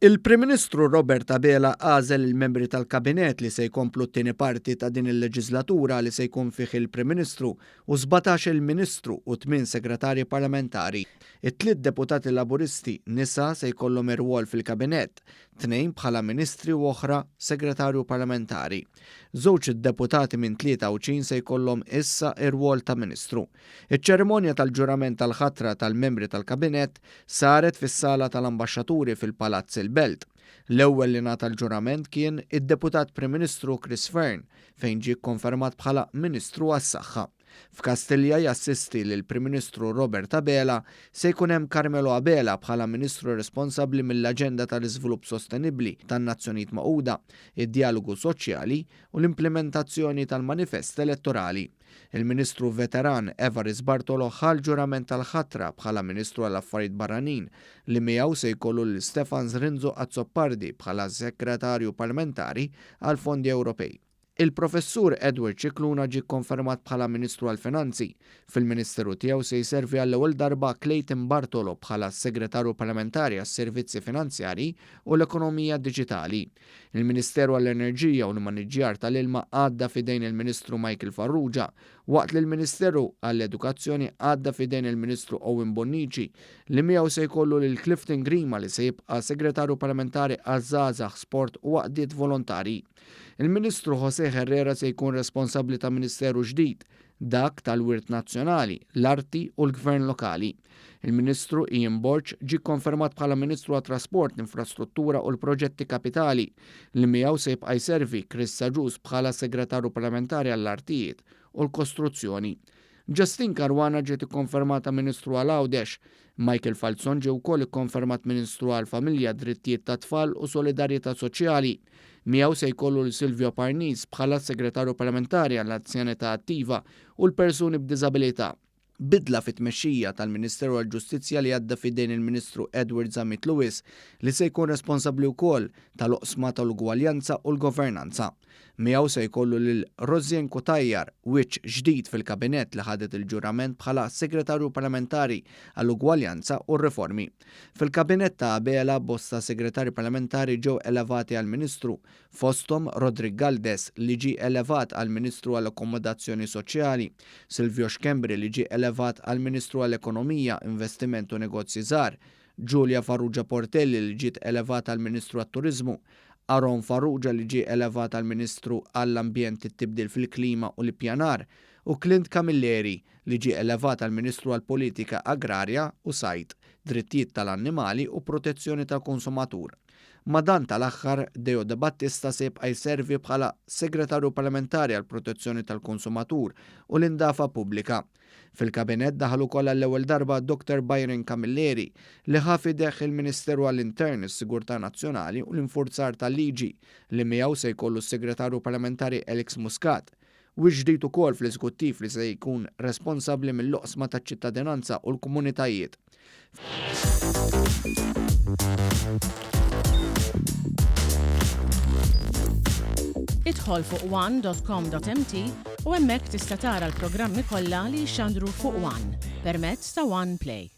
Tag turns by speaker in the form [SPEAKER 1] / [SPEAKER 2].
[SPEAKER 1] Il-Prim Ministru Robert Abela għażel il-membri tal-Kabinett li se jkomplu t-tieni parti ta' din il-leġiżlatura li se jkun fih il-Prim Ministru u sbatax-il Ministru u tmien Segretarji Parlamentari. It-tliet deputati Laburisti nisa se jkollhom irwol fil-Kabinett, tnejn bħala Ministri u oħra Segretarju Parlamentari. Żewġ deputati minn 23 se jkollhom issa r-rwol ta' Ministru. Iċ-ċerimonja tal-ġurament tal-ħatra tal-membri tal-Kabinett saret fis-Sala tal-Ambaxxaturi fil-Palazz il-Belt. L-ewwel li ngħata l-ġurament kien id-Deputat Prim Ministru Chris Fearne fejn ġie kkonfermat bħala Ministru għas-Saħħa. F'Kastilja jassisti lill-Prim Ministru Robert Abela se jkun hemm Carmelo Abela bħala Ministru responsabbli mill-Aġenda tal-Iżvilupp Sostenibbli tan-Nazzjonijiet Magħquda, id-Djalogu Soċjali u l-implimentazzjoni tal-Manifest Elettorali. Il-Ministru veteran Evarist Bartolo ħa l-ġurament tal-ħatra bħala Ministru għall-Affarijiet Barranin li miegħu se jkollu lil Stefan Zrinzo Azzopardi bħala Segretarju Parlamentari għall-Fondi Ewropej. Il-Professur Edward Scicluna ġie kkonfermat bħala Ministru għall-Finanzi. Fil-Ministeru tiegħu se jservi għall-ewwel darba Clayton Bartolo bħala Segretarju Parlamentari għas-Servizzi Finanzjarji u l-Ekonomija Diġitali. Il-Ministeru għall-Enerġija u l-Immaniġġjar tal-Ilma għadda f'idejn il-Ministru Michael Farrugia, waqt li l-Ministeru għall-Edukazzjoni għadda f'idejn il-Ministru Owen Bonnici, li miegħu se jkollu lil Clifton Grima li se jibqa' Segretarju Parlamentari għaż-Żgħażagħ, Sport u Għaqdiet Volontarji. Il-Ministru José Herrera se jkun responsabbli ta' Ministeru ġdid, dak tal-Wirt Nazzjonali, l-Arti u l-Gvern Lokali. Il-Ministru Ian Borg ġie kkonfermat bħala Ministru għat-Trasport, l-Infrastruttura u l-Proġetti Kapitali, li miegħu se jibqa' jservi Chris Agius bħala Segretarju Parlamentari għall-Artijiet u l-Kostruzzjoni. Justyne Caruana ġiet ikkonfermata Ministru għal Għawdex. Michael Falzon ġie wkoll ikkonfermat Ministru għall-Familja, Drittijiet tat-Tfal u Solidarjetà Soċjali. Miegħu se jkollu lil Silvio Parnis bħala Segretarju Parlamentari għall-Anzjanità Attiva u l-Persuni b'Diżabilità. Bidla fit-tmexxija tal-Ministeru għall-Ġustizzja li għadda f'idejn il-Ministru Edward Zammit Lewis li se jkun responsabbli wkoll tal-oqsma tal-ugwaljanza u l-governanza. Miegħu se jkollu lil Rosianne Cutajar, wiċċ ġdid fil-Kabinett li ħadet il-ġurament bħala Segretarju Parlamentari għall-Ugwaljanza u r-Riformi. Fil-Kabinett ta' Abela bosta Segretarji Parlamentari ġew elevati għal Ministru, fosthom Roderick Galdes li ġie elevat għal Ministru għall-Akkomodazzjoni Soċjali, Silvio Schembri li ġie elevat għal Ministru għall-Ekonomija, Investiment u Negozji Żgħar, Julia Farrugia Portelli li ġiet elevata għal Ministru għat-Turiżmu, Aaron Farrugia li ġie elevat għal Ministru għall-Ambjent, it-Tibdil fil-Klima u l-Ippjanar u Clint Camilleri li ġie elevat għal Ministru għall-Politika Agrarja u Sajd, Drittijiet tal-Annimali u Protezzjoni tal-Konsumatur. Ma' dan tal-aħħar, Deo Debattista se jibqa' jservi bħala Segretarju Parlamentari għall-Protezzjoni tal-Konsumatur u l-Indafa Pubblika. Fil-Kabinett daħal ukoll għall-ewwel darba Dottor Byron Camilleri li ħa f'idejh il-Ministeru għall-Intern, is-Sigurtà Nazzjonali u l-Infurzar tal-Liġi li miegħu se jkollu s-Segretarju Parlamentari Alex Muscat. Wiċċ ġdid ukoll fl-Eżekuttiv li se jkun responsabbli mill-oqsma taċ-ċittadinanza u l-komunitajiet.
[SPEAKER 2] Idħol fuq one.com.mt u hemmhekk tista' tara l-programmi kollha li jixxandru fuq One permezz ta' One Play.